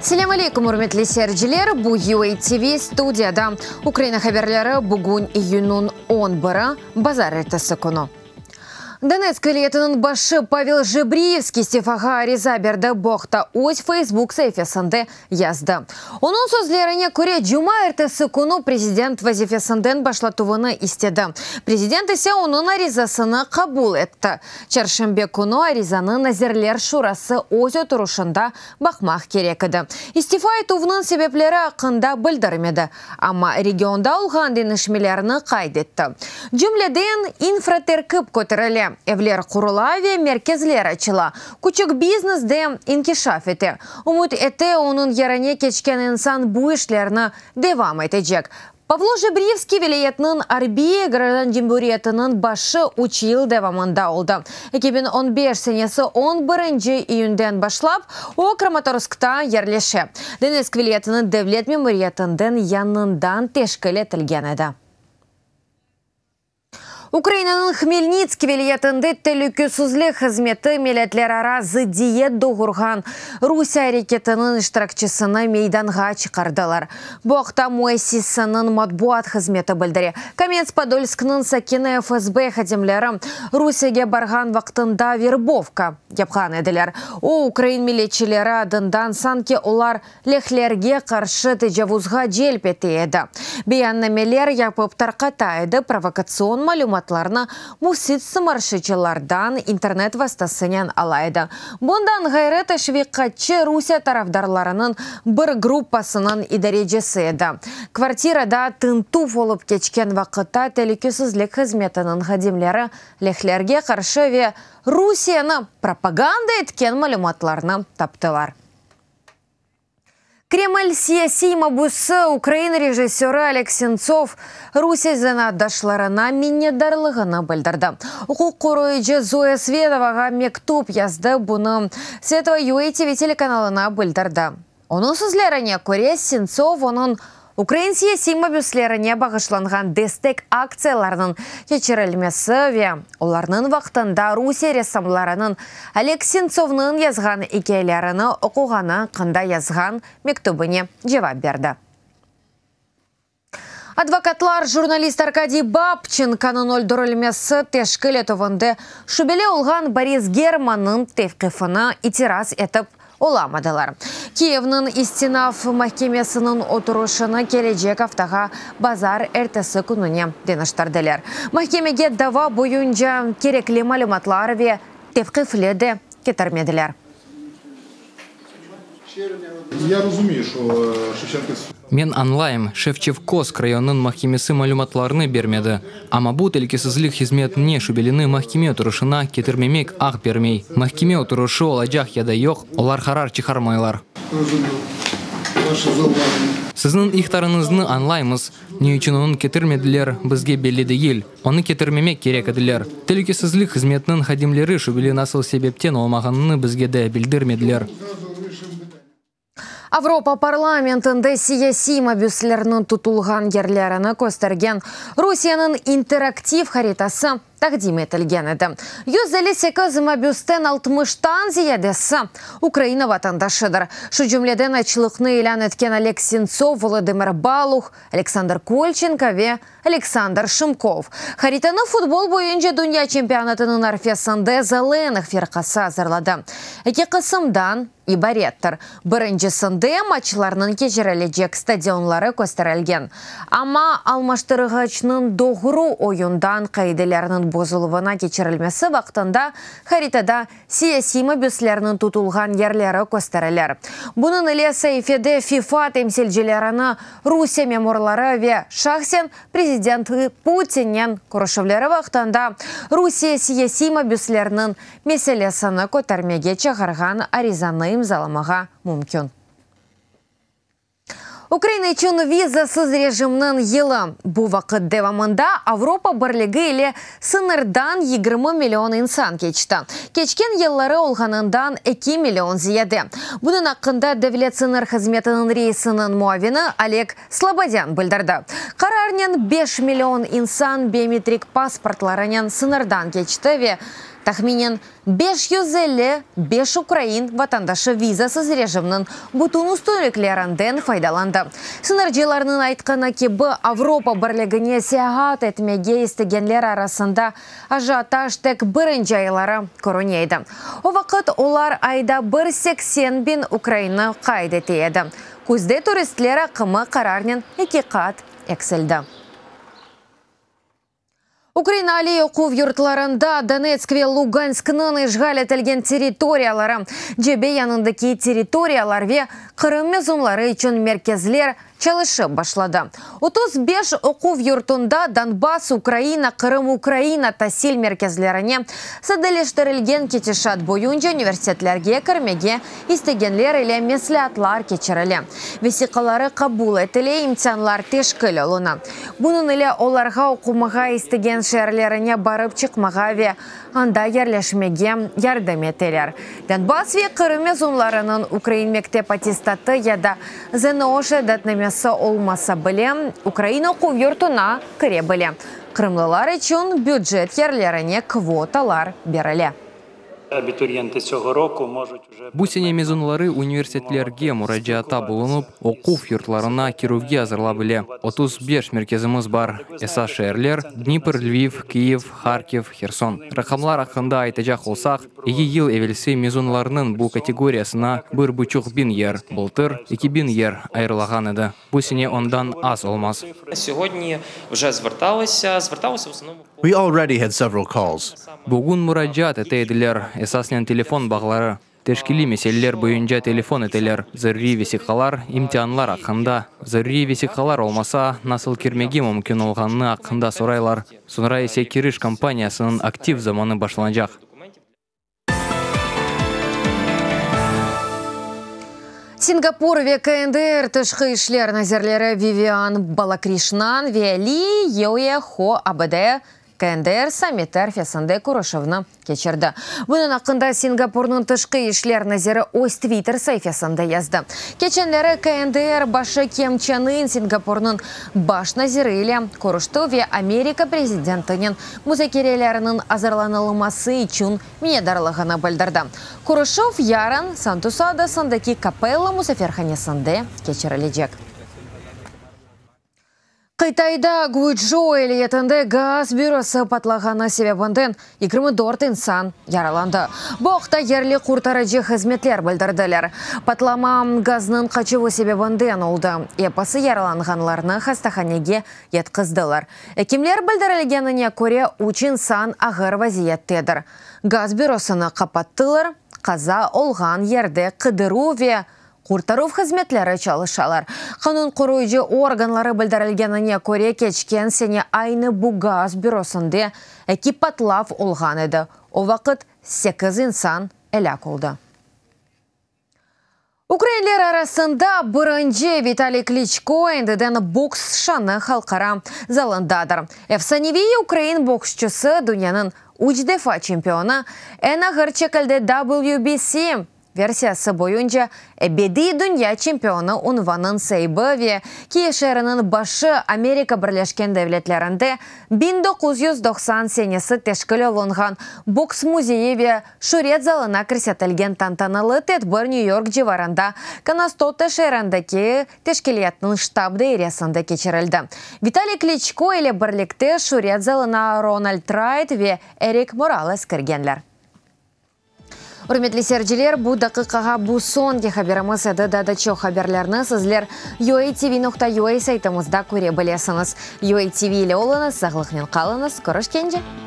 Selâm aleyküm, ürmetli seyirciler! Bu UA TV studiyada Ukraina haberleri bugün iyünniñ on biri, bazarertesi künü. Donetsk vilâyetiniñ başı Pavel Jebriyevskiy istifağa ariza berdi, bu aqta öz Facebook saifesinde yazdı. Onıñ sözlerine köre, cumaertesi künü prezident vazifesinden başlatuvını istedi, prezident ise onıñ arizasını qabul etti. Çarşenbe künü arizanı Nazirler Şurası öz oturışında baqmaq kerek edi. İstifa etüvniñ sebepleri aqqında bildirmedi, amma regionda olğan deñişmelerni qayd etti. Cümleden, infraterkip köterile, evler qurula ve merkezler açıla, küçük biznes de inkişaf ete. Ümüt ete, onıñ yerine keçken insan bu işlerni devam etecek. Pavlo Jebrivskiy vilâyetniñ arbiy grajdan cumhuriyetiniñ başı üç yıl devamında oldı. 2015 senesi on birinci iyünden başlap o Kramatorskta yerleşe. Donetsk vilâyetiniñ devlet memuriyetinden yañından teşkil etilgen edi. Ukrainanıñ Hmelnitskiy vilâyetinde telükesizlik hızmeti milletlerara zıddiyet doğurğan Rusiye areketiniñ iştirakçisini meydanğa çıqardılar. Bu aqta müessiseniñ matbuat hızmeti bildire. Kamenets-Podolsknıñ sakini FSB hadimleri Rusiyege barğan vaqtında verbovka yapqan ediler. O, ukrain milletçileri adından sanki olar Lehlerge qarşı tecavuzğa celp ete edi, beyannameler yapıp tarqata edi, provokatsion malümatlarnı müfsit sımarışçılardan internet vastasınen ala edi. Bundan ğayrı, teşviqatçı Rusiye tarafdarlarınıñ bir gruppasınıñ idarecisi edi. Kvartirada tintüv olıp keçken vaqıtta telükesizlik hızmetiniñ hadimleri lehlerge qarşı ve Rusiyeni propaganda etken malümatlarnı taptılar. Kreml siyasiy mabüsi, ukrain rejissörı Oleg Sentsov Rusiye zenaatdaşlarına minnetdarlığını bildirdi. Uquq qoruyıcı Zoya Svetovağa mektüp yazdı, bunı Svetova UA TV telekanalına bildirdi. Onıñ sözlerine köre, Sentsov onıñ Ukrain siyasiy mabüslerine bağışlanğan destek aktsiyalarınıñ keçirilmesi ve olarnıñ vaqtında Rusiye ressamlarınıñ Oleg Sentsovnıñ yazğan ikâyelerini oquğanı aqqında yazğan mektübine cevap berdi. Advokatlar jurnalist Arkadiy Babçenkonıñ öldürilmesi teşkil etüvinde şübeli olğan Boris Germannıñ tevqifini itiraz etip olamadılar. Kiyevniñ istinaf mahkemesiniñ oturışını kelecek aftağa bazar ertesi kününe deñiştirdiler. Mahkemege dava boyunca kerekli malümatlar ve tevqifli de ketirmediler. Men añlayım, Şevçevkosk rayonınıñ mahkemesi malümatlarnı bermedi, amma bu telükesizlik hizmetine şübelini mahkeme oturışına ketirmemek aq bermey. Mahkeme oturışı olacaq ya da yoq, olar qarar çıqarmaylar. Sizniñ ihtarıñıznı añlaymız, ne içün onı ketirmediler, bizge belli degil. Onı ketirmemek kerek ediler. Telükesizlik hızmetiniñ hadimleri şübeli nasıl sebepten olmağanını bizge de bildirmediler. Avropa parlamentinde siyasiy mabüslerniñ tutulğan yerlerini köstergen Rusiyeniñ interaktiv haritası taqdim etilgen edi. 158 mabüsten altmıştan ziyadesi Ukraina vatandaşıdır. Şu cümleden açlıqnı ilân etken Oleg Sentsov, Volodımır Baluh, Aleksandr Kolçenko ve Aleksandr Şımkov. Haritanı futbol boyunca dünya çempionatınıñ arfesinde Zelenıh firqası azırladı. Eki qısımdan ibarettir. Birincisinde maçlarnıñ keçirilecek stadionları kösterilgen. Amma almaştırğıçnıñ doğru oyundan qaidelerniñ bozuluvına keçirilmesi vaqtında haritada Siyasiy mabüslerniñ tutulğan yerleri kösterilir. Bunıñ ile saifede FIFA temsilcilerini Rusiye memurları ve şahsen prezident Putinnen körüşüvleri vaqtında Rusiye siyasiy mabüslerniñ meselesini kötermege çağırğan arizanı imzalamağa mümkün. Ukraina içün vizasız rejimniñ yılı. Bu vaqıt devamında Avropa Birligi ile sıñırdan 20 million insan keçti, keçken yılları olğanından 2 million ziyade. Bunıñ aqqında Devlet sıñır hızmetiniñ reisiniñ muavini Oleg Slobodân bildirdi. Qararnen 5 million insan biometrik pasportlarınen sıñırdan keçti ve. Tahminen 555 ukrain vatandaşı vizasız rejimniñ bütün üstünliklerinden faydalandı. Sıñırcılarnıñ aytqanı kibi, Avropa Birligine seyaat etmege istegenler arasında ajiotaj tek birinci ayları körüne edi. O vaqıt olar ayda bir 80 biñ ukrainni qayd ete edi. Küzde turistler aqımı qararnen eki qat eksildi. Ukraina aliy oquv yurtlarında Donetsk ve Lugansknıñ işğal etilgen territoriyaları, cebe yanındaki territoriyalar ve Qırım mezunları içün merkezler çalışıp başladı. 35 oquv yurtunda Donbass, Ukraina, Qırım, Ukraina tasil merkezlerine sadeleştirilgen ketişat boyunca universitetlerge kirmege istegenler ile mesleatlar keçirile, vesiqaları qabul etile, imtianlar teşkil oluna. Bunıñ ile olarğa oqumağa istegen şeerlerine barıp çıqmağa ve anda yerleşmege yardım eteler. Donbass ve Qırım mezunlarınıñ ukrain mektep attestatı ya da ZNO şeadetnamesi olmasa bile, ukrain oquv yurtuna kire bile. Qırımlılar içün bücet yerlerine kvotalar berile. Bu sene mezunları universitetlerge muracaatta bulunıp, oquv yurtlarına kirüvge azırla bile. 35 merkezimiz bar. Esas şeerler, Dnipr, Lviv, Kyiv, Harkiv, Herson. Raqamlar aqqında aytacaq olsaq, eki yıl evelsi mezunlarnıñ bu kategoriyasına bir buçuq biñ yer, bıltır eki biñ yer ayırılağan edi. Bu sene ondan az olmaz. We already had several calls. Bugün muracaat ete ediler, esasnen telefon bağları. Teşkiliy meseleler boyunca telefon eteler, zaruriy vesiqalar, imtianlar aqqında. Zaruriy vesiqalar olmasa, nasıl kirmege mümkün olğanını aqqında soraylar. Soñra ise kiriş kampaniyasınıñ aktiv zamanı başlanacaq. Singapur ve KNDR tışqı işler nazirleri Vivian Balakrishnan ve Li Yue Ho ABD KNDR sammiti arfesinde körüşüvni keçirdi. Bunıñ aqqında Singapurnıñ tışqı işler naziri öz Twitter saifesinde yazdı. Keçenleri KNDR başı Kem Çen In Singapurnıñ baş naziri ile körüşti ve Amerika prezidentinen muzakerelerniñ azırlanılması içün minnetdarlığını bildirdi. Körüşüv yarın Santosa adasındaki Kapella musafirhanesinde keçirilecek. Qıtayda Guiçjou vilâyetinde gaz bürosı patlağanı sebebinden 24 insan yaralandı. Bu aqta yerli qurtarıcı hızmetler bildirdiler. Patlama gaznıñ qaçuvı sebebinden oldı. Episi yaralanğanlarnı hastahanege yatqızdılar. Ekimler bildirilgenine köre, üç insan ağır vaziyettedir. Gaz bürosını qapattılar, qaza olğan yerde qıdıruv ve qurtaruv hızmetleri çalışalar. Qanun qoruyıcı organları bildirilgenine köre, keçken sene aynı bu gaz bürosında eki patlav olğan edi, o vaqıt sekiz insan elâk oldı. Ukrainler arasında birinci Vitaliy Kliçko endiden boks şanı halqara zalındadır. Efsaneviy ukrain boksçusı, dünyanıñ üç defa çempionı, eñ ağır şekilde WBC versiyası boyunca ebediy dünya çempionı unvanıñ saibi ve Kiyev şeeriniñ başı Amerika Birleşken Devletlerinde 1990 senesi teşkil olunğan boks müzeyi ve Şüret zalına kirsetilgen tantanalı tedbir Nyu-York civarında Kanastota şeerindeki teşkilâtnıñ ştab dairesinde keçirildi. Vitaliy Kliçko ile birlikte Şüret zalına Ronald Rayt ve Erik Morales kirgenler. Ürmetli seyirciler, bu daqiqağa bu soñki haberimiz edi. Daa da çoq haberlerni sizler uatv.ua saytımızda köre bilesiñiz. UATV ile oluñız, sağlıqnen qalıñız, körüşkence!